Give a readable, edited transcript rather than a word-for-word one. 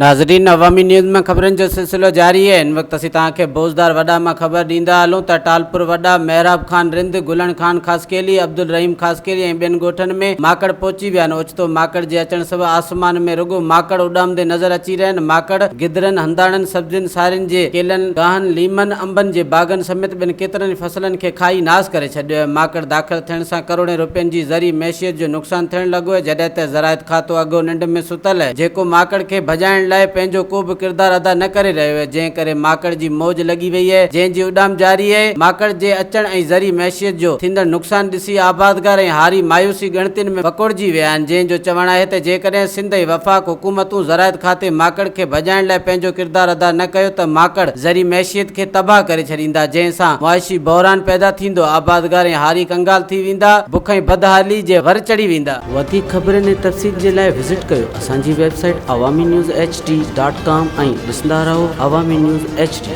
ناظرين عوامي نيوز ۾ خبرن جو سلسلو جاري آهي هن وقت اسين توهان کي بوزدار وڏا مان خبر ڏيندا هلون ته ٽالپور وڏا، محراب خان رند، گلڻ خان خاصخيلي، عبدالرحيم خاصخيلي ۽ ٻين ڳوٺن ۾ ماڪڙ پهچي ويا آهن اوچتو ماڪڙ جي اچڻ سبب آسمان ۾ رڳو ماڪڙ اڏامندي نظر اچي رهيا آهن ماڪڙ گدرن، هنداڻن، سبزين، سارين جي ڪيلن، گاهن، ليمن، انبن جي باغن سميت ٻين ڪيترن ئي فصلن کي کائي ناس ڪري ڇڏيو آهي ماڪڙ داخل ٿيڻ سان ڪروڙين روپين جي زرعي معيشت جو نقصان ٿيڻ لڳو آهي جڏهن ته زراعت کاتو اڳو ننڊ ۾ ستل آهي جيڪو ماڪڙ کي ڀڄائڻ لاء پنهنجو ڪو به ڪردار ادا نه ڪري رهيو آهي جنهن ڪري ماڪڙ جي موج لڳي وئي آهي جنهن جي اڏام جاري آهي ماڪڙ جي اچڻ ۽ زرعي معيشت جو ٿيندڙ نقصان ڏسي آبادگار ۽ هاري مايوسي ڳڻتين ۾ وڪوڙجي ويا آهن جنهن جو چوڻ آهي ته جيڪڏهن سنڌ ۽ وفاق حڪومتون زراعت کاتي ماڪڙ کي ڀڄائڻ لاء پنهنجو ڪردار ادا نه ڪيو ته ماڪڙ زرعي معيشت کي تباهه ڪري ڇڏيندا جنهن سان معاشي بحران پيدا ٿيندو آبادگار ۽ هاري ڪنگال ٿي ويندا بک ۽ بدحالي جي ور چڙهي ويندا. وڌيڪ خبرن ۽ تفصيل جي لاء وزٽ ڪيو اسان جي website Awami news H D dot com ۽ ڏسندا رهو عوامي نيوز ايڇ ڊي.